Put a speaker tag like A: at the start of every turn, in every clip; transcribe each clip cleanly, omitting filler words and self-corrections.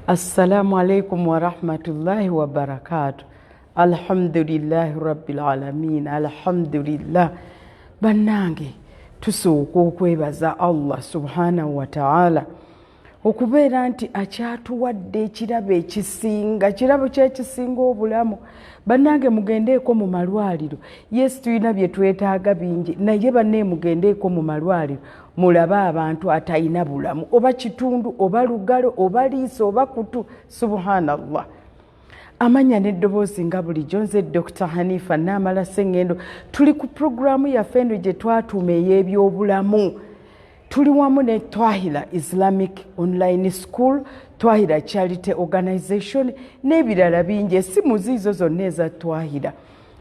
A: Assalamu alaikum warahmatullahi wabarakatu. Alhamdulillahi rabbil alamin. Alhamdulillah. Bannange, tusooka okwebaza Allah subhanahu wataala okubeera nti akyatuwadde ekirabo ekisinga, kirabo kyekisinga obulamu. Bannange, mugendeeko mu malwaliro. Yes, tulina bye twetaaga bingi, naye bannaye, mugendeeko mu malwaliro mulabe abantu atalina bulamu, oba kitundu, oba lugalo, oba liiso, oba kutu. Subhanallah. Amanya n'eddoboozi nga bulijjo, nze Dr Hanifa Naamala Sengendo. Tuli ku puroguramu yaffe eno gye twatuuma ey'ebyobulamu. Tuli wamu ne Twahira Islamic Online School, Twahira Charity Organization n'ebirala bingi. Esimu ziizo zonna eza Twahira.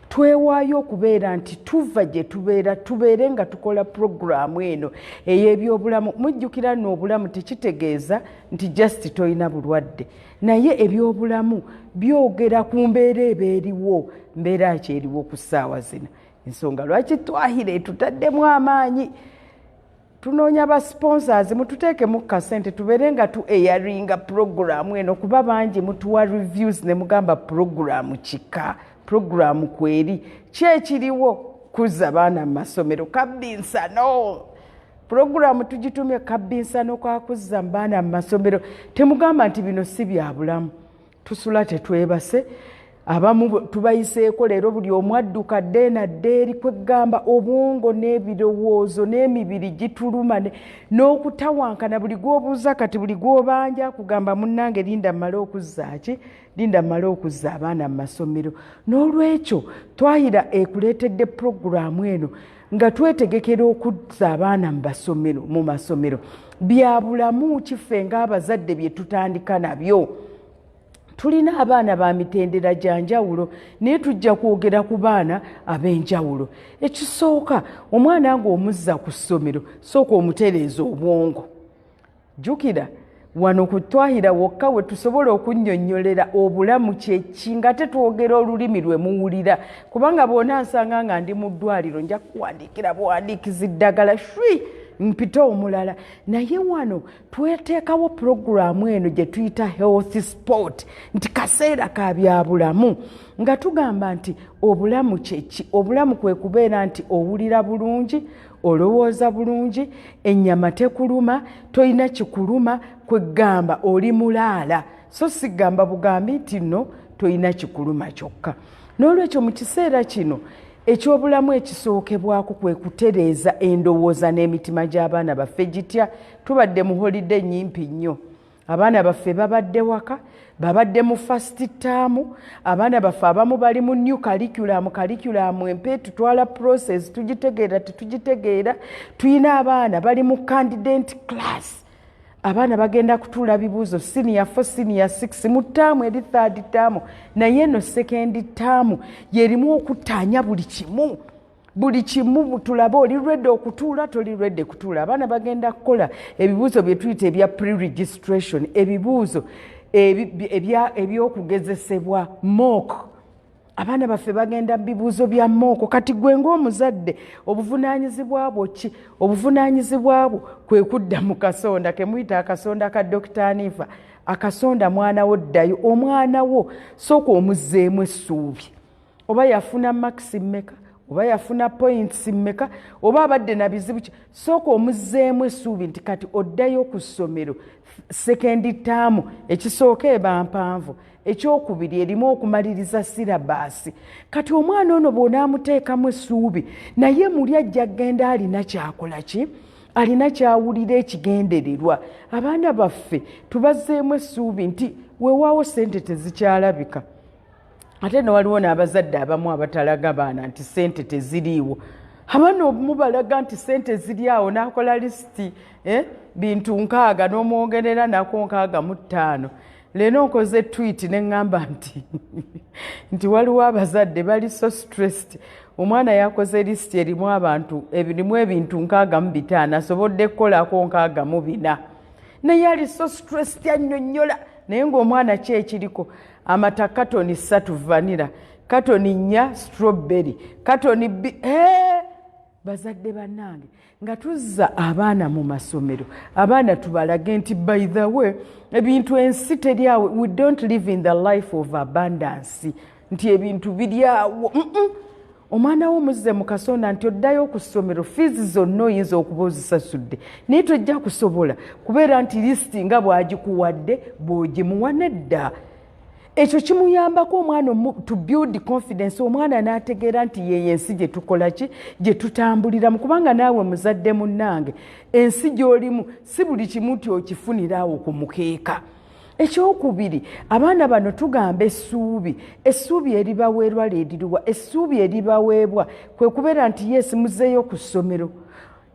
A: Twewaayo okubeera nti tuva gye tubeera, tubeere nga tukola puroguramu eno ey'ebyobulamu. Mujjukira nno, obulamu tekitegeeza nti just tolina bulwadde, naye ebyobulamu byogera ku mbeera eba eriwo. Mbeera ki eriwo ku ssaawa zino? Ensonga lwaki Twahira etutaddemu amaanyi, tunoonya ba sponsors, mututeekemu kasente tubeere nga tu airinga puroguramu eno, kuba bangi mutuwa reviews ne mugamba puroguramu kika, puroguramu kweri ki ekiriwo kuzza baana mu masomero kabbinsano. Puroguramu tugitumye kabbinsano kakuzza mu baana mu masomero. Temugamba nti bino si bya bulamu. Tusula tetwebase, abamu tubayiseeko leero, buli omu adduka dde nadde eri kwegamba obwongo n'ebirowoozo n'emibiri gituluma n'okutawankana. Buli gwobuuza kati, buli gwobanja akugamba, "Munnange, linda mmale okuzza ki, linda mmale okuzza abaana mu masomero." N'olwekyo Twahira ekuleetedde puroguramu eno nga twetegekera okuzza abaana mu masomero. Bya bulamu kiffe ng'abazadde bye tutandika nabyo. Tulina abaana ba mitendera gya njawulo, naye tujja kwogera ku baana ab'enjawulo. Ekisooka, omwana ng'omuzza ku ssomero, sooka omutereeza obwongo. Jjukira, wano ku Twahira wokka we tusobola okunnyonnyolera obulamu kyeki nga tetwogera olulimi lwe muwulira, kubanga bw'ona nsanga nga ndi mu ddwaliro, nja kuwandiikira buwandiikizi ddagala, shwi, mpite omulala. Naye wano tweteekawo puroguramu eno gye tuyita Health Sport, nti kaseera ka byabulamu, nga tugamba nti obulamu kyeki? Obulamu kwe kubeera nti owulira bulungi, olowooza bulungi, ennyama tekuluma, tolina kikuluma, kwegamba oli mulaala, so sigamba bugambi nti nno tolina kikuluma kyokka. N'olwekyo mu kiseera kino ekyobulamu ekisookebwako kwe kutereeza endowooza n'emitima gy'abaana baffe. Gitya? Tubadde mu holiday nyimpi nnyo, abaana baffe babadde waka, babadde mu first term. Abaana baffe abamu bali mu new curriculum, curriculum empe tutwala process, tugitegeera tetugitegeera. Tuyina abaana bali mu candidate class, abaana bagenda kutuula bibuuzo senior 4, senior 6, mu term eri third term, naye eno second term yerimu okuttaanya buli kimu, buli kimu. Tulabe oli ready okutuula, toli ready kutuula. Abaana bagenda kukola ebibuuzo bye tuyita ebya pre-registration, ebibuuzo ebyokugezesebwa, mock. Abaana baffe bagenda mu bibuuzo bya mock. Kati gwe ng'omuzadde, obuvunaanyizibwa bwo ki? Obuvunaanyizibwa bwo kwe kudda mu kasonda kemuyita akasonda ka Dr Hanifa, akasonda mwana wo. Ddayo omwana wo, sooka omuzzeemu essuubi. Oba yafuna marks mmeka, oba yafuna points mmeka, oba abadde na bizibu ki, sooka omuzzeemu essuubi nti kati oddayo ku ssomero second term. Ekisooka eba mpanvu, ekyokubiri erimu okumaliriza syllabus. Kati omwana ono bw'onaamuteekamu essuubi, naye muli ajja kgenda alina kyakola ki, alina kyawulira ekigendererwa. Abaana baffe tubazzeemu essuubi nti weewaawo sente tezikyalabika. Ate ne waliwo n'abazadde abamu abatalaga baana nti sente teziriiwo. Abaana obumu balaga nti sente ziri awo, n'akola lisiti, eh? Bintu 60 n'omwongerera nako 65. Leero nkoze tweet ne ŋŋamba nti waliwo abazadde bali so stressed, omwana yakoze lisiti erimu abantu, erimu ebintu 65, asobodde kukolako 64, naye ali so stressed, annyonnyola. Naye ng'omwana ki ekiriko? Amata katoni 3, vanilla katoni 4, strawberry katoni. Bazadde bannange, nga tuzza abaana mu masomero, abaana tubalage nti, by the way, ebintu ensi teryawe. We don't live in the life of abundance, nti ebintu biryawo. Omwana wo muzze mu kasonda nti oddayo ku ssomero, fiizi zonna oyinza okuba ozisasudde, naye tojja kusobola kubeera nti list nga bw'agikuwadde bw'ogimuwa. Nedda, ekyo kimuyambako omwana to build confidence, omwana n'ategeera nti yeyo ensi gye tukola ki, gye tutambuliramu. Kubanga naawe muzadde munnange, ensi gy'olimu si buli kimu nti okifuniraawo ku mukeeka. Ekyokubiri, abaana bano tugamba essuubi. Essuubi eribaweerwa lyeririwa? Essuubi eribaweebwa kwe kubeera nti, yes, muzeeyo ku ssomero,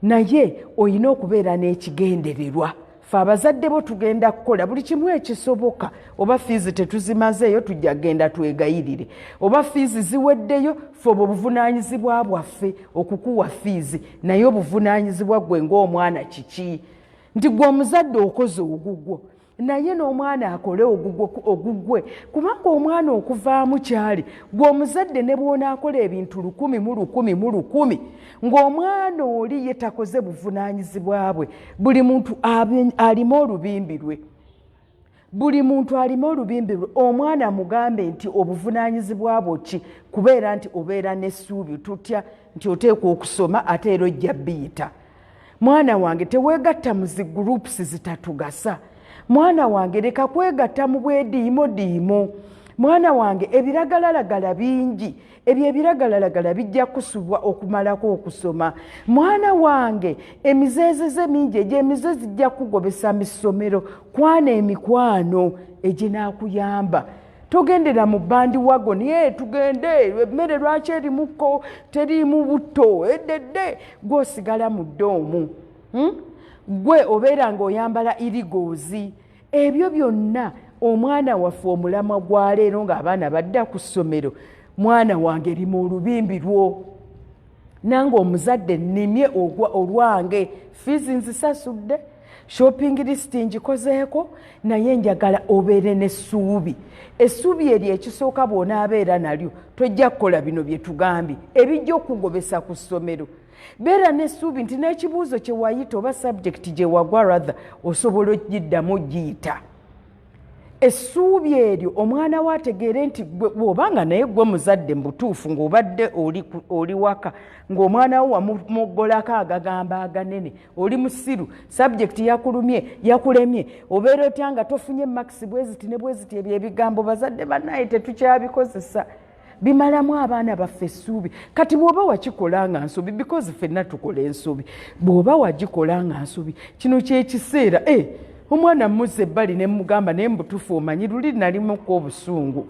A: naye olina okubeera n'ekigendererwa. Fe abazadde bo tugenda kukola buli kimu ekisoboka. Oba fiizi tetuzimazeeyo, tujja genda twegayirire. Oba fiizi ziweddeyo, fe obwo obuvunaanyizibwa bwaffe okukuwa fiizi, naye obuvunaanyizibwa gwe ng'omwana kiki? Nti gwe omuzadde okoze ogugwo, naye n'omwana akole ogugwe, kubanga omwana okuvaamu kyali gwe omuzadde ne bw'onaakola ebintu lukumi mu lukumi mu lukumi, ng'omwana oli ye takoze buvunaanyizibwa bwe. Buli muntu alima olubimbi lwe, buli muntu alima olubimbi lwe. Omwana mugambe nti obuvunaanyizibwa bwo ki? Kubeera nti obeera n'essuubi tutya nti oteekwa okusoma, ate era ojja biyita. Mwana wange, teweegatta mu zi groups zitatugasa. Mwana wange, leka kwegatta mu bwediimodiimo. Mwana wange, ebiragalalagala bingi, ebyo ebiragalalagala bijja kusubwa okumalako okusoma. Mwana wange, emizeezeze mingi, egyo emize zijja kugobesa mu ssomero. Kwana emikwano eginaakuyamba, togendera mu bandwagon ye tugende emmere lwaki erimukko teriimu butto eddedde, gweosigala mu dorm, Gwe obeera ng'oyambala irigoozi. Ebyo byonna, omwana waffe, omulamwa gwa leero ng'abaana badda ku ssomero, mwana wange, lima olubimbi lwo. Nange omuzadde nnimye olwange. Fiizi nzisasudde, shopping list ngikozeeko, naye njagala obeere n'essuubi. Essuubi eryo ekisooka bw'onaabeera nalyo, tojja kukola bino bye tugambye ebijja okugobesa ku ssomero. Beera n'essuubi nti n'ekibuuzo kye wayita oba subject gye wagwa rather, osobola ogiddamu ogiyita. Essuubi eryo omwana we ategeere nti bw'obanga naye gwe muzadde mu butuufu ng'obadde oli waka ng'omwana wo wamugolako agagamba aganene, oli musiru, subject yakulumye, yakulemye, obeera otya nga tofunye marks bweziti ne bweziti. Ebyo ebigambo, bazadde bannaye, tetukyabikozesa, bimalamu abaana baffe essuubi. Kati bw'oba wakikola nga nsobi, because ffenna tukola ensobi, bw'oba wagikola nga nsobi, kino kyekiseera e omwana muzza ebbali ne mugamba, naye mubutuufu omanyi luli nalimuku obusungu,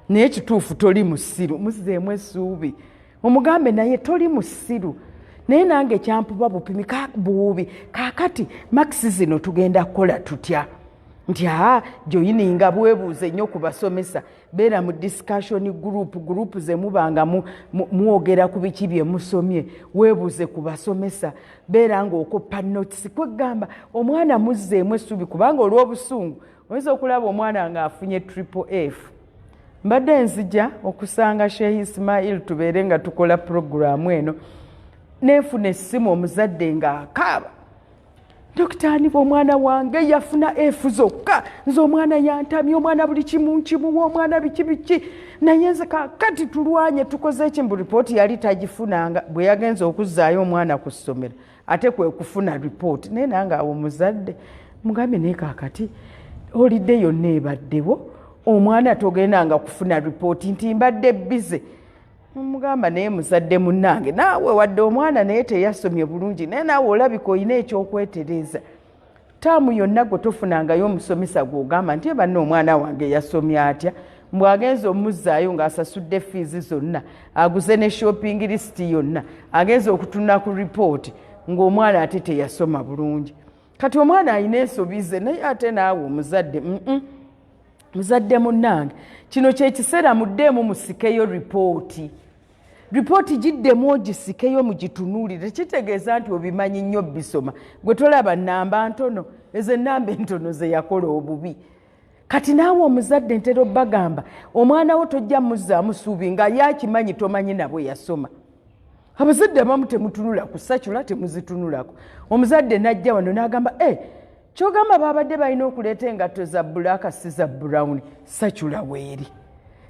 A: naye kituufu toli musiru. Muzzeemu essuubi, omugambe, naye toli musiru, naye nange kyampuba bupimi buubi. Kaakati marks zino tugenda kukola tutya? Nti aa joininga, bwebuuze nnyo ku basomesa, beera mu discussion group, group zemubanga mwogera ku biki bye musomye. Weebuuze ku basomesa, beera ng'okoppa notes. Kwegamba omwana muzzeemu essuubi, kubanga olw'obusungu oyinza okulaba omwana ng'afunye triple F. Mbadde nzija okusanga Sheikh Ismail tubeere nga tukola puroguramu eno, nenfuna essimu, omuzadde ng'akaaba, "Dokita Aniva, omwana wange yafuna F zokka, nze omwana yantamye, omwana buli kimu nkimuwa, omwana biki biki, naye nze kakati tulwanye tukoze eki?" Mbu ripooti yali tagifunanga. Bwe yagenza okuzzaayo omwana ku ssomero, ate kwe kufuna ripooti. Naye nange awo muzadde mugambye, naye kakati holiday yonna ebaddewo, omwana togendanga kufuna ripooti nti mbadde busy. Mugamba, naye muzadde munnange, naawe wadde omwana naye teyasomye bulungi, naye naawe olabika olina ekyokwetereeza. Taamu yonna gwe tofunangayo omusomesa gw'ogamba nti, banna, omwana wange yasomye atya? Mbwagenza omuzzaayo ng'asasudde fiizi zonna, aguze ne shopping list yonna, agenza okutuna ku ripooti ng'omwana ate teyasoma bulungi. Kati omwana alina ensobi ze, naye ate naawe omuzadde, Muzadde munnange, kino kyekiseera muddeemu musikeyo ripooti. Ripooti giddemu ogisikeyo, mugitunuulire. Kitegeeza nti obimanyi nnyo bisoma, gwe tolaba namba ntono, ezo enamba entono ze yakola obubi. Kati naawe omuzadde, ntera obbagamba, omwana wo tojja muzzaamu suubi nga ye akimanyi tomanyi nabwe yasoma. Abazadde abamu temutunula ku circular, temuzitunulako. Omuzadde najja wano n'agamba, "E, kyogamba babadde balina okuleeta engatto za black, si za brown?" Circular weeri.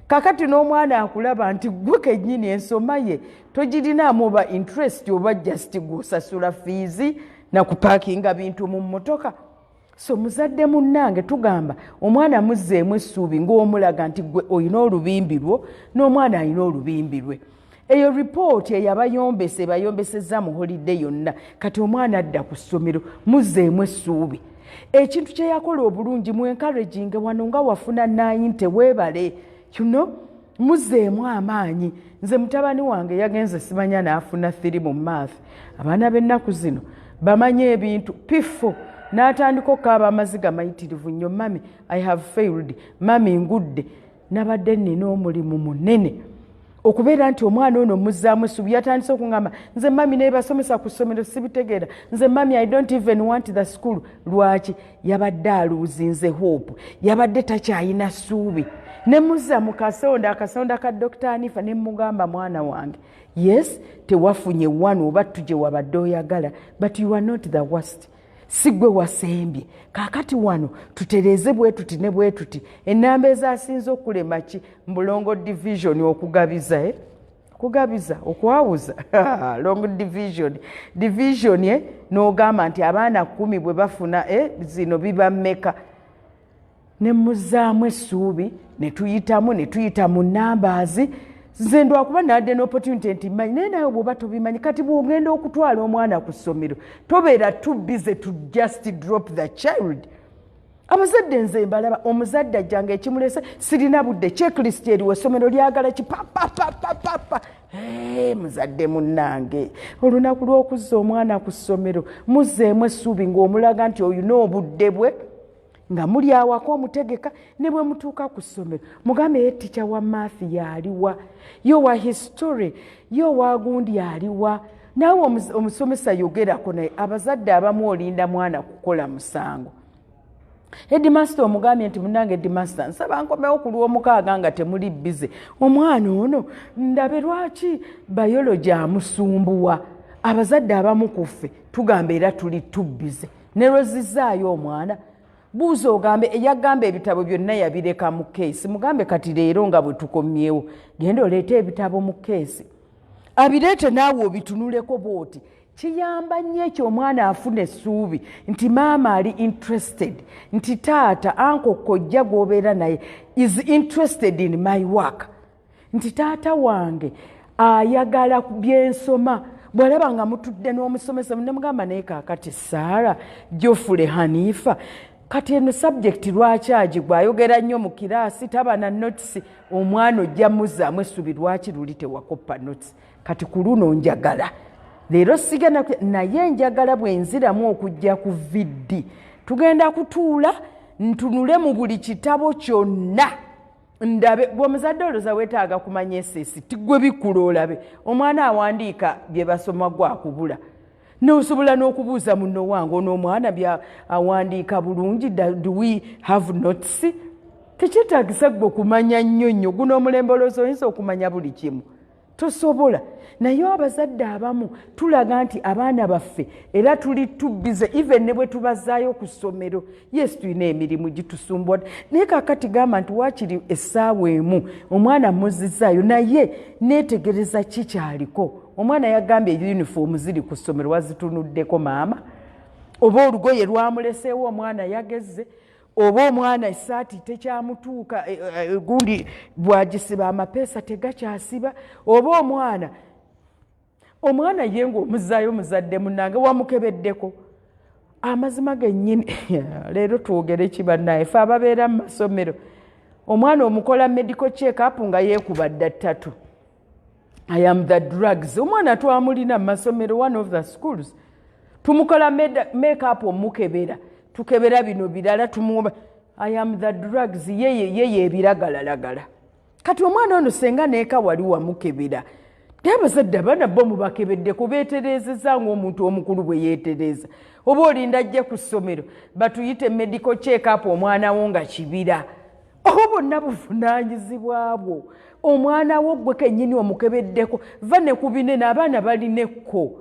A: Kakati n'omwana akulaba nti gwe kennyini ensoma ye togirinaamu oba interest, oba just gwosasula fees nakupaakinga bintu mu mmotoka. So muzadde munnange, tugamba omwana muzzeemu essuubi ng'omulaga nti gwe olina olubimbi lwo n'omwana alina olubimbi lwe. Eyo ripooti eyabayombesa, ebayombesezza mu holiday yonna. Kati omwana adda ku ssomero, muzzeemu essuubi. Ekintu kye yakola obulungi, mu encouraging. Wano nga wafuna 90, weebale. Muzzeemu amaanyi. Nze mutabani wange yagenze, simanya, n'afuna 3 mu math. Abaana b'ennaku zino bamanye ebintu pifo. N'atandika okukaaba amaziga mayitirivu nnyo, "Mummy, I have failed. Mummy, ngudde." Nabadde nnina omulimu munene okubeera nti omwana ono muzzaamu essuubi. Yatandise okuŋŋamba, "Nze mummy, naye basomesa ku ssomero sibitegeera. Nze mummy, I don't even want the school." Lwaki? Yabadde aluuzinze hope, yabadde takyayina ssuubi. Ne muzza mu kasonda, akasonda ka Dr Anifa, ne mugamba, "Mwana wange, yes, tewafunye 1 oba 2 gye wabadde oyagala, but you are not the worst, si gwe wasembye. Kaakati wano tutereeze bwe tuti ne bwe tuti." Ennamba ezasinze okulema ki mu long division, okugabiza, eh? Kugabiza, okwawuza, long division, division, eh? N'ogamba nti abaana 10 bwe bafuna, eh, zino biba mmeka? Ne muzaamu essuubi, ne tuyitamu, ne tuyita mu numbers. Nze ndwakuba nadde n'opportunity nti mmanyi, naye nawe bw'oba tobimanyi, kati bw'ogenda okutwala omwana ku ssomero, tobeera too busy to just drop the child. Abazadde nze mbalaba, omuzadde ajjanga ekimulese, "Sirina budde, checklist eriwo, essomero lyagala ki?" Papapapapapa. Muzadde munnange, olunaku lw'okuzza omwana ku ssomero, muzzeemu essuubi ng'omulaga nti oyina obudde bwe nga muli awaka, omutegeka. Ne bwe mutuuka ku ssomero, mugambe, "Ye teacher wa math yaliwa? Yo wa history? Yo wa gundi aliwa?" Naawe omusomesa yogerako naye. Abazadde abamu olinda mwana kukola musango. Headmaster omugambye nti, "Munange headmaster, nsaba nkomewo ku Lwomukaaga nga temuli busy, omwana ono ndabe lwaki biology amusumbuwa." Abazadde abamu ku ffe tugamba era tuli too busy. Ne lwezizaayo omwana, buuza, ogambe eyagamba ebitabo byonna yabireka mu case. Mugambe, "Kati leero nga bwe tukomyewo, genda oleete ebitabo mu case." Abireete, naawe obitunuleko bwoti. Kiyamba nnyo ekyo, omwana afuna essuubi nti maama ali interested, nti taata, uncle, kojja gw'obeera naye is interested in my work, nti taata wange ayagala byensoma. Bw'alaba nga mutudde n'omusomesa, nemugamba, "Naye kaakati Saara, Jofule, Hanifa, kati eno subject lwaki agigwa? Ayogera nnyo mu kiraasi, taba na notes." Omwana ojja muzaamu essubi. "Lwaki luli tewakoppa notes? Kati ku luno njagala leero sigenda, naye njagala bwe nziramu okujja ku VD, tugenda kutuula ntunule mu buli kitabo kyonna ndabe." Gwe omuzadde olowooza weetaaga kumanya esesi tigwe bikkula olabe omwana awandiika bye basoma, gwakubula nosobola n'okubuuza munno wange, "Ono omwana bya awandiika bulungi? Do we have notes?" Tekyetaagisa gwe okumanya nnyo nnyo. Guno omulembe olowooza oyinza okumanya buli kimu? Tosobola. Naye abazadde abamu tulaga nti abaana baffe era tuli too busy even ne bwe tubazaayo ku ssomero. Yes, tulina emirimu gitusumbwa, naye kakati gamba nti waakiri essaawa emu omwana muzizaayo, naye neetegereza kikyaliko. Omwana yagambye uniform ziri ku ssomero, wazitunuddeko maama? Oba olugoye lwamuleseewo, omwana yageze, oba omwana esaati tekyamutuuka, gundi bwagisiba amapeesa tegakyasiba, oba omwana ye ngaomuzaayo. Muzadde munange, wamukebeddeko? Amazima gennyini, leero twogere kibannaye, fe ababeera mu masomero, omwana omukola medical check up nga yeekuba dda ttatu. I am the drugs. Omwana twamulina mu masomero, one of the schools, tumukola makeup, omukebera, tukebera bino birala, tumuwa I am the drugs. Yeye ebiragalalagala. Kati omwana ono senga neeka wali wamukebera, naye abazadde abaana bo mubakebedde kubeeterezeza ngaomuntu omukulu bwe yeetereza? Oba olinda ajje ku ssomero batuyite medical check up, omwana wo nga kibira? Obwo bwonna buvunaanyizibwa bwo. Omwana wo gwe kennyini omukebeddeko, va ne ku binene, abaana balina ekko.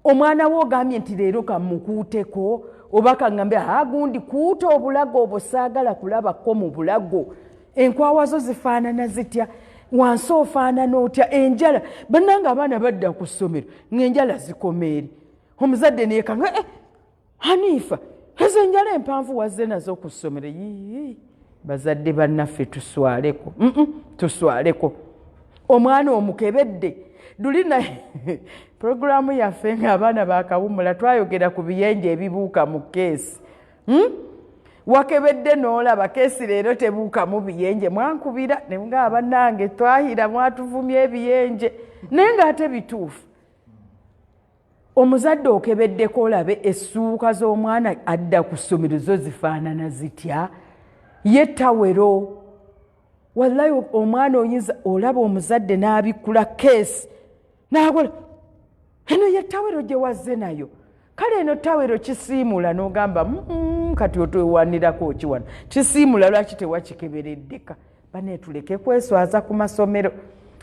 A: Omwana wo ogambye nti leero kamukuuteko oba kaŋŋambe agundi kuuta obulago obwo, saagala kulabako mu bulago. Enkwawa zo zifaanana zitya? Wansi ofaanana otya? Enjala, bannange, abaana badda ku ssomero ng'enjala zikoma eri. Omuzadde neekanga, eh, Hanifa, ezo enjala empanvu wazze nazo ku ssomero? Yii, bazadde bannaffe, tuswaleko, tuswaleko. Omwana omukebedde luli na puroguramu yaffe ng'abaana bakawumula, twayogera ku biyenje ebibuuka mu keesi, Wakebedde n'olaba keesi leero tebuukamu biyenje? Mwankubira nga bannange twahira mwatuvumya ebiyenje, naye ng'ate bituufu. Omuzadde okebeddeko olabe essuuka z'omwana adda ku ssomero zo zifaanana zitya? Ye tawero, wallayi omwana oyinza olaba omuzadde n'abikkula keesi n'akola, eno ye tawero gye wazze nayo? Kale eno tawero kisiimula, n'ogamba, kati otwewanirako ki wano? Kisiimula lwaki tewakikebereddeka? Bane, tuleke kweswaza ku masomero.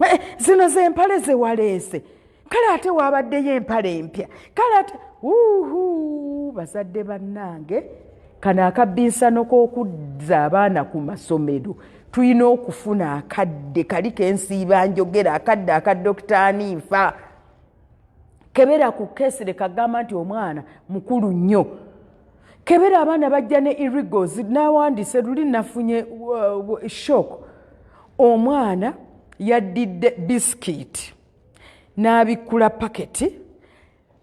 A: Eh, zino zempale zewaleese, kale ate wabaddeyo empale empya, kale ate uhu. Bazadde bannange, kano akabinsano k'okuzza abaana ku masomero, tulina okufuna akadde kali kensiiba njogera, akadde aka Dokita Aniifa. Kebera ku keesi, leka gamba nti omwana mukulu nnyo. Kebera, abaana bajja ne irigos. Nawandise luli, nafunye shock. Omwana yaddidde bisikiti n'abikkula paketi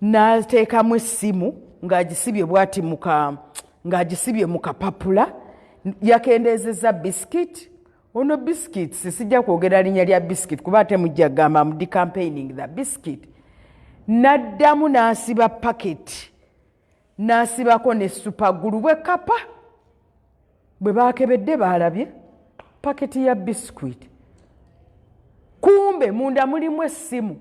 A: n'ateekamu essimu ng'agisibye bwati muka, ng'agisibye mu kapapula. Yakendeezezza bisikiti ono. Biscuits, sijja kwogera linnya lya biscuit kuba ate mujja kugamba mu decampaigning the biscuit. N'addamu n'asiba paketi, n'asibako ne super glue bwe kapa. Bwe bakebedde, baalabye paketi ya biscuit, kumbe munda mulimu essimu.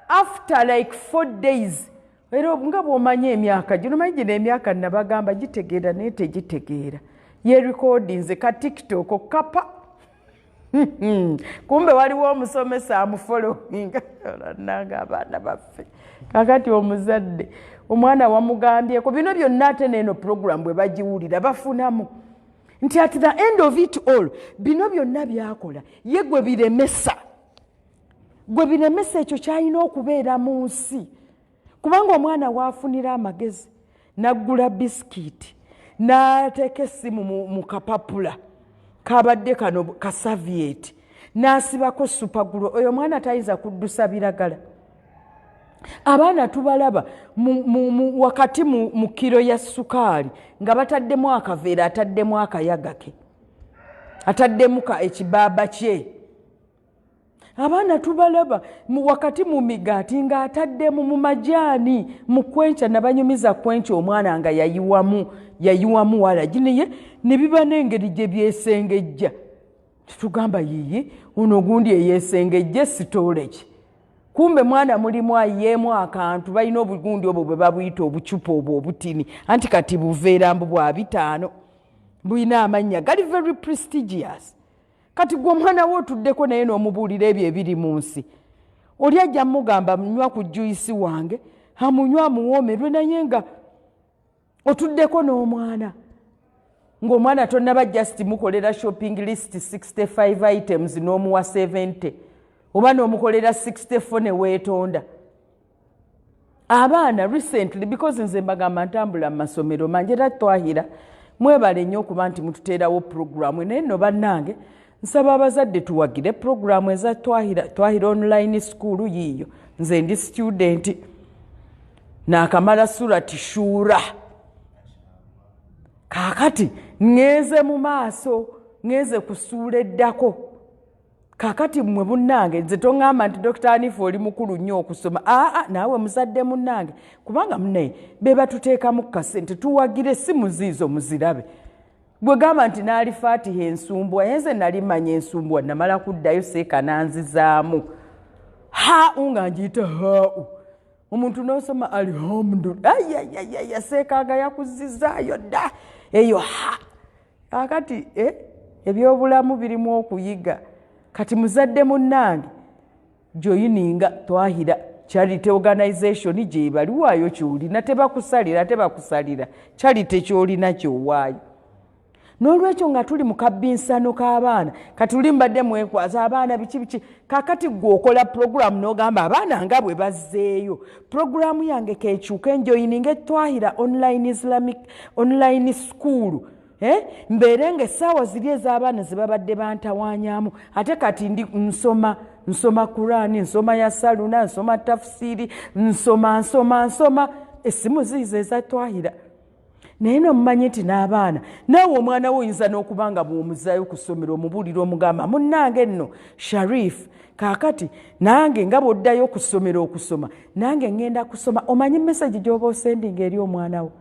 A: After like 4 days, era nga bw'omanyi emyaka gino, manyi gino emyaka nabagamba gitegeera naye tegitegeera, yerekodinze ka TikTok kapa. Kumbe waliwo omusomesa amufollowinga. Nanga abaana baffe kakati, omuzadde omwana wamugambyeko bino byonna, ate neeno program bwe bagiwulira bafunamu nti at the end of it all, bino byonna byakola ye gwe biremesa, gwe biremesa ekyo kyalina okubeera mu nsi. Kubanga omwana waafunira amagezi n'aggula bisikiiti n'ateeka essimu mu kapapula kabadde kano kasavyeti n'asibako super glue, oyo omwana tayinza kuddusa biragala. Abaana tubalaba wakati mu kiro ya sukaali nga bataddemu akaveera, ataddemu akayaga ke, ataddemu ekibaaba kye. Abaana tubalaba wakati mu migaati ng'ataddemu, mu majaani, mu kwenkya. Nabanyumiza kwenkya, omwana nga yayiwamu, yayiwamu walagi, naye ne biba n'engeri gye byesengejja. Tetugamba yiyi ono gundi eyeesengejja esitooleki, kumbe mwana mulimu ayiyeemu akantu. Balina obugundi obwo bwe babuyita obucupa obwo obutini, anti kati buveera mbu bwa 500, bulina amannya gali very prestigious. Kati gwe omwana we otuddeko naye n'omubuulira ebyo ebiri mu nsi, oli ajja mugamba, nywa ku juice wange, amunywa amuwoomerwe, naye nga otuddeko n'omwana ng'omwana tonnaba just mukolera shopping list 65 items n'omuwa 70 oba n'omukolera 64 ne weetonda. Abaana recently, because nze mbagamba ntambula mu masomero mangi, era twahira mwebale nnyo okuba nti mututeerawo puroguramu. Naye nno bannange, nsaba abazadde tuwagire puroguramu eza Twahira, Twahira Online School. Yiiyo, nze ndi student, naakamala Surati Shuura. Kaakati ŋŋenze mu maaso, ŋŋenze kusuula eddako. Kaakati mmwe munnange, nze toŋŋamba nti Dr Anifu oli mukulu nnyo okusoma. Aa, naawe muzadde munnange, kubanga munnaye be batuteekamu kasente, tuwagire simu ziizo muzirabe. Gwe gamba nti naali Fatiha ensumbwa, ye nze nali manya ensumbwa, namala kuddayo seeka nanzizaamu hau nga ngiyita hau. Omuntu n'osoma alhamdu, ayayayaya, seekanga yakuzizaayo dda eyo ha. Kakati eh? Ebyobulamu birimu okuyiga. Kati muzadde munnange, joininga Twahira Charity Organization gyebali, waayo kyolina, tebakusalira, tebakusalira. Charity kyolina kyowaayo. N'olwekyo nga tuli mu kabbinsano k'abaana, kati tuli mbadde mwekwaza abaana biki biki. Kakati gwe okola puroguramu n'ogamba abaana nga bwe bazzeeyo, puroguramu yange kekyuka, enjoininga Twahira online Islamic online school. Eh? Mbeere nga essaawa ziri ez'abaana ze babadde bantawaanyamu, ate kati ndi nsoma, nsoma Kurani, nsoma yasaluna, nsoma tafusiri, nsoma, nsoma, nsoma. Essimu ziizo eza Twahira. Naye nomumanyi nti n'abaana, naawe omwana we oyinza n'okuba nga bw'omuzaayo ku ssomero omubuulira, omugamba, "Munnange nno Sharif, kaakati nange nga bw'oddayo ku ssomero okusoma, nange ŋŋenda kusoma." Omanyi message gy'oba osendinga eri omwana wo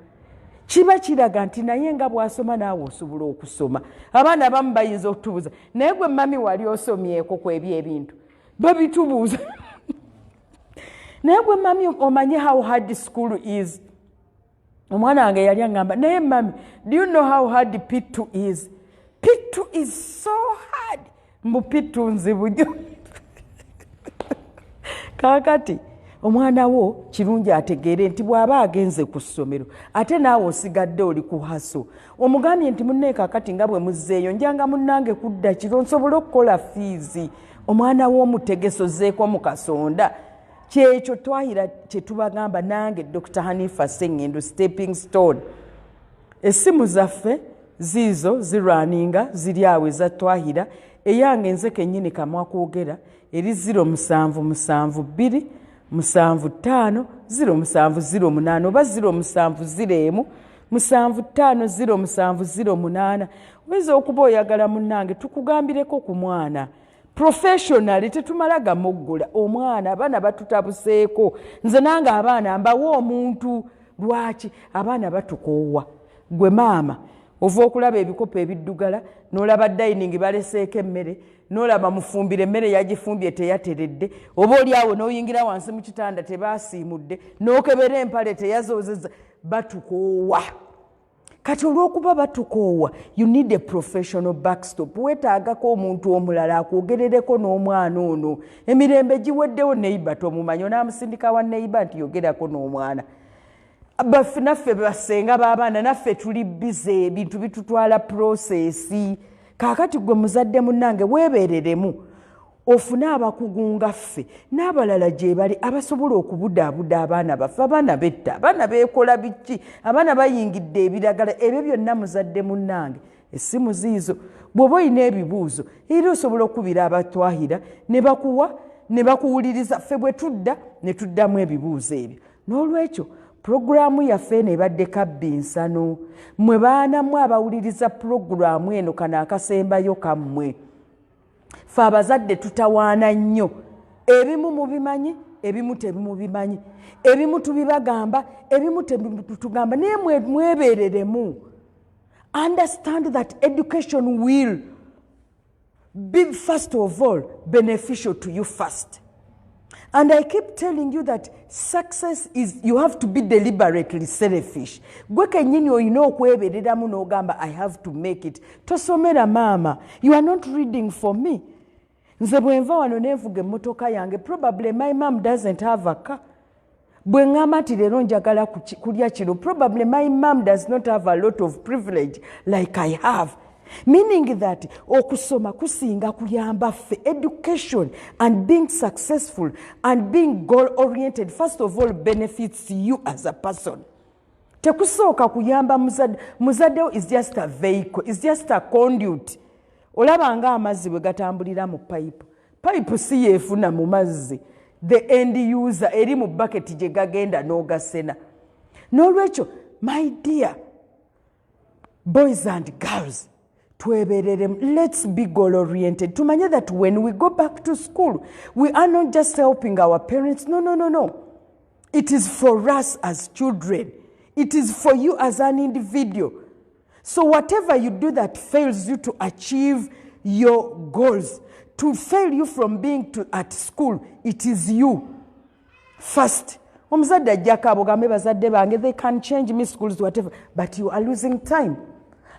A: kiba kiraga nti naye nga bw'asoma, naawe osobola okusoma. Abaana abamu bayinza okutubuuza, "Naye gwe mummy, wali osomyeko ku ebyo ebintu?" Babitubuuza, "Naye gwe mummy, omanyi how hard school is?" Omwana wange yali aŋŋamba, "Naye mummy, do you know how hard P2 is? P2 is so hard." Mbu P2 nzibu nnyo. Kaakati omwana wo kirungi ategeere nti bw'aba agenze ku ssomero, ate naawe osigadde oli ku hustle. Omugambye nti, "Munnaye, kaakati nga bwe muzzeeyo, njanga munnange kudda kiro nsobole okukola fees." Omwana wo omutegese, ozzeeko mu kasonda. Kyekyo Twahira kyetubagamba. Nange Dr Hanifa Sengendo, stepping stone. Essimu zaffe ziizo zirwaninga, ziri awo eza Twahira. Eyange nze kennyini kamwa kwogera eri 0772 75 0708 oba 0701 75 0708. Oyinza okuba oyagala munnange tukugambireko ku mwana professionally, tetumala gamuggula omwana. Abaana batutabuseeko. Nze nange abaana mbawa omuntu. Lwaki abaana batukoowa? Gwe maama ova okulaba ebikopo ebiddugala, n'olaba dining baleseeko emmere, n'olaba mufumbire emmere yagifumbye teyateredde, oba oli awo n'oyingira wansi mu kitanda tebaasiimudde, n'okebera empale teyazoozeza. Batukoowa. Kati olw'okuba batukoowa, you need a professional backstop. Weetaagako omuntu omulala akwogerereko n'omwana ono. Emirembe giweddewo. Neighbour tomumanyi, onaamusindika wa neighbour nti yogerako n'omwana. Baffe naffe basenga b'abaana, naffe tuli busy, ebintu bitutwala process. Kaakati gwe muzadde munnange, weebereremu, ofune abakugu nga ffe n'abalala gye bali abasobola okubudaabuda abaana baffe. Abaana betta, abaana beekola biki, abaana bayingidde ebiragala, ebyo byonna. Muzadde munnange, essimu ziizo. Bw'oba olina ebibuuzo, era osobola okubira abatwahira ne bakuwa ne bakuwuliriza. Ffe bwe tudda ne tuddamu ebibuuzo ebyo. N'olwekyo puroguraamu yaffe eno ebadde kabbi nsano. Mmwe baanamu abawuliriza puroguraamu eno, kano akasembayo kammwe. Fe abazadde tutawaana nnyo. Ebimu mubimanyi, ebimu tebimubimanyi, ebimu tubibagamba, ebimu tebitugamba, naye mwebereremu. Understand that education will be first of all beneficial to you first. And I keep telling you that success is, you have to be deliberately selfish. Gwe kennyini olina okwebereramu n'ogamba, "I have to make it." Tosomera maama. You are not reading for me. Nze bwe nva wano nenvuga emmotoka yange, probably my mom doesn't have a car. Bwe ŋŋamba nti leero njagala kulya kino, probably my mom does not have a lot of privilege like I have. Meaning that okusoma kusinga kuyamba ffe. Education and being successful and being goal oriented first of all benefits you as a person. Tekusooka kuyamba muzadde. Muzaddewo is just a vehicle, is just a conduit. Olaba nga amazzi bwe gatambulira mu pipe. Pipe si yeefuna mu mazzi, the end user eri mu baketi gye gagenda n'ogasena. N'olwekyo, my dear boys and girls, twebereremu. Let's be goal oriented. Tumanye that when we go back to school, we are not just helping our parents. No, no, no, no, it is for us as children. It is for you as an individual. So whatever you do that fails you to achieve your goals, to fail you from being at school, it is you first. Omuzadde ajjako abo gambe, "Bazadde bange, they can change me schools," whatever, but you are losing time.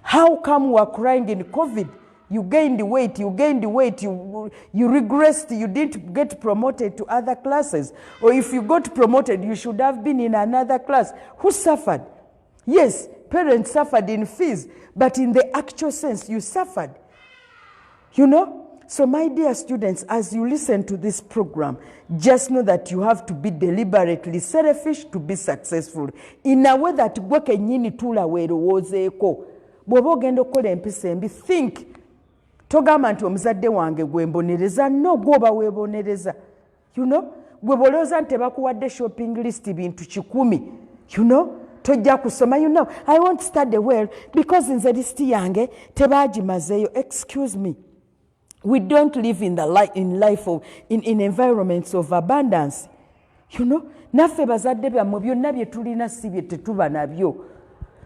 A: How come we are crying in COVID? You gained weight, you gained weight, you regressed, you didn't get promoted to other classes. Or if you got promoted, you should have been in another class. Who suffered? Yes, parents suffered in fees, but in the actual sense, you suffered. You know? So, my dear students, as you listen to this program, just know that you have to be deliberately selfish to be successful. In a way that gwe kennyini tuula weerowoozeeko. Bw'oba ogenda okukola empisa embi, think. Togamba nti omuzadde wange gwe mbonereza, no, gw'oba weebonereza. You know? Gwe bw'olowooza nti tebakuwadde shopping list bintu 100, you know? Tojja kusoma. I won't study well because nze lisiti yange tebagimazeeyo. Excuse me. We don't live in the in life of, in environments of abundance. Naffe bazadde byammwe byonna bye tulina si bye tetuba nabyo.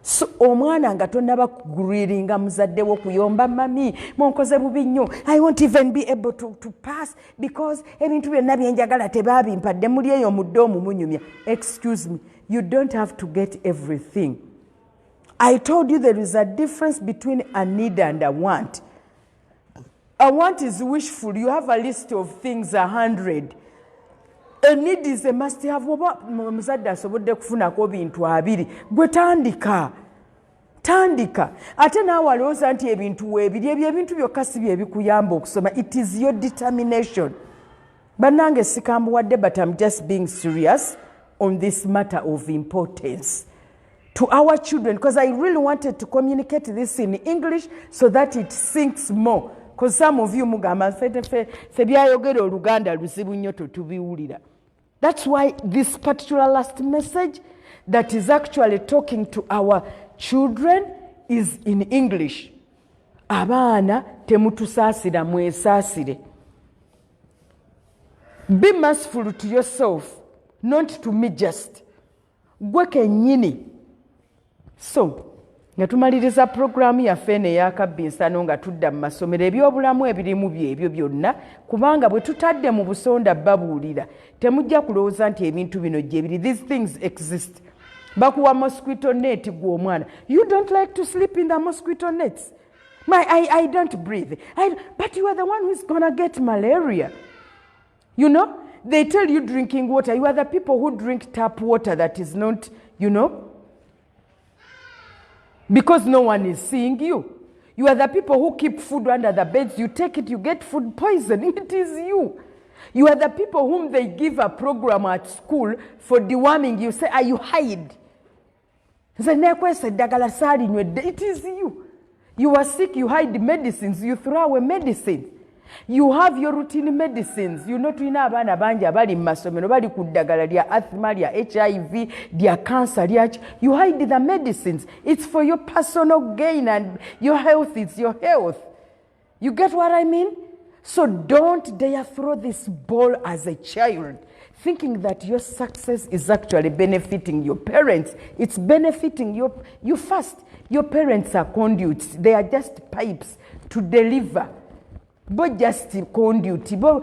A: So omwana nga tonnaba kugrillinga muzadde wo kuyomba, "Mummy, munkoze bubi nnyo, I won't even be able to pass because ebintu byonna byenjagala tebabimpadde." Muli eyo mudde omumunyumya. Excuse me, you don't have to get everything. I told you there is a difference between a need and a want. A want is wishful. You have a list of things 100. A need is a must have. Oba omuzadde asobodde kufunako bintu 20, gwe tandika, tandika. Ate naawe alowooza nti ebintu weebiri, ebyo ebintu byokka si bye bikuyamba okusoma. It is your determination. Bannange, sikambuwadde, but I'm just being serious on this matter of importance to our children, because I really wanted to communicate this in English so that it sinks more, because some of you mugamba, "Ffe byayogera Oluganda luzibu nnyo, totubiwulira." That's why this particular last message that is actually talking to our children is in English. Abaana, temutusaasira, mwesaasire. Be merciful to yourself, not to me, just gwe kennyini. So nga tumaliriza puroguramu yaffe eno eyakabbinsano, nga tudda mu masomero, ebyobulamu ebirimu byebyo byonna, kubanga bwe tutadde mu busonda babuulira, temujja kulowooza nti ebintu bino gye biri. These things exist. Bakuwa mosquito net, gwe omwana, you don't like to sleep in the mosquito nets. I don't breathe. But you are the one who's gonna get malaria. They tell you drinking water. You are the people who drink tap water that is not, because no one is seeing you. You are the people who keep food under the beds. You take it, you get food poisoning. It is you. You are the people whom they give a program at school for deworming. You say, "Are you hide?" Nze neekwesa eddagala saalinywedde. It is you. You are sick, you hide medicines, you throw away medicines. You have your routine medicines. Tulina abaana bangi abali mu masomero bali ku ddagala lya asthma, lya HIV, lya cancer, lyaki. You hide the medicines. It's for your personal gain, and your health is your health. You get what I mean? So don't dare throw this ball as a child, thinking that your success is actually benefiting your parents. It's benefiting you first. Your parents are conduits. They are just pipes to deliver. Bo just conduit. Bo.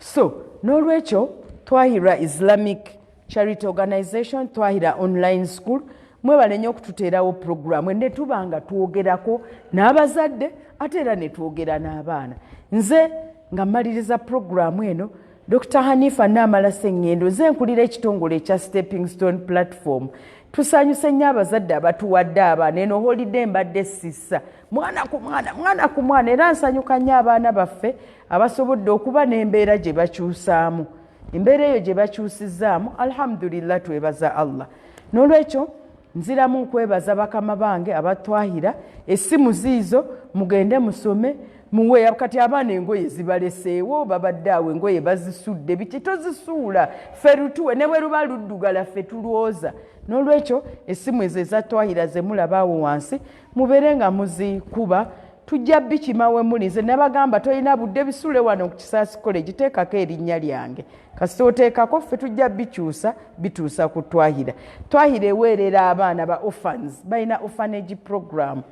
A: So, n'olwekyo, Twahira Islamic Charity Organization, Twahira Online School, mwebale nnyo okututeerawo puroguramu ne tuba nga twogerako n'abazadde, ate era ne twogera n'abaana. Nze nga mmaliriza puroguramu eno, Dr Hanifa Naamala Sseŋŋendo, nze nkulira ekitongole ekya Stepping Stone Platform. Tusanyuse nnyo abazadde abatuwadde abaana. Eno holiday mbadde sissa mwana ku mwana, mwana ku mwana, era nsanyuka nnyo abaana baffe abasobodde okuba n'embeera gye bakyusaamu. Embeera eyo gye bakyusizaamu, alhamdulillah, twebaza Allah. N'olwekyo nziramu nkwebaza bakama bange abatwahira. Essimu ziizo, mugende musome, muwe. Kati abaana engoye zibaleseewo, babadde awo engoye bazisudde, biki, tozisuula, ffe lutuwe, ne bwe luba luddugala ffe tulwoza. N'olwekyo essimu ezo ezatwahira ze mulaba awo wansi, mubeere nga muzikuba, tujja bikima we muli. Nze nabagamba, tolina budde, bisule wano ku Kisaasi College, teekako erinnya lyange. Kasita oteekako, ffe tujja bikyusa, bituusa ku Twahira. Twahira eweerera abaana ba orphans, balina orphanage program,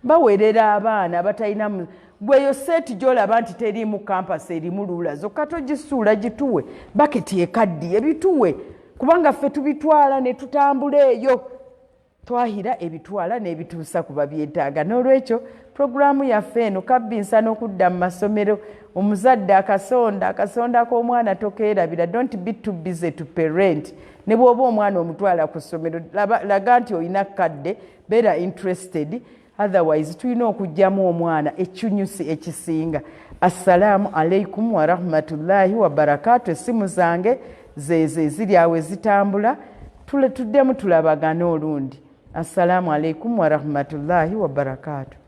A: baweerera abaana abatalina. Gweyo set gyolaba nti teriimu compass, erimu ruler zokka, togisuula, gituwe. Baketi ekaddiye, bituwe, kubanga ffe tubitwala ne tutambula eyo. Twahira ebitwala n'ebituusa ku babyetaaga. N'olwekyo Puroguramu yaffe eno kabbinsa n'okudda mu masomero. Omuzadde akasonda akasonda k'omwana tokeerabira. Don't be too busy to parent. Ne bw'oba omwana omutwala ku ssomero, laga nti olina kadde, beera interested, otherwise tulina okuggyamu omwana ekinyusi ekisinga. Assalaamu alaikum warahmatullahi wabarakatu. Essimu zange zeezo eziri awo ezitambula. Tuddemu tulabagane olundi. Assalaamu alaikum warahmatullahi wabarakatu.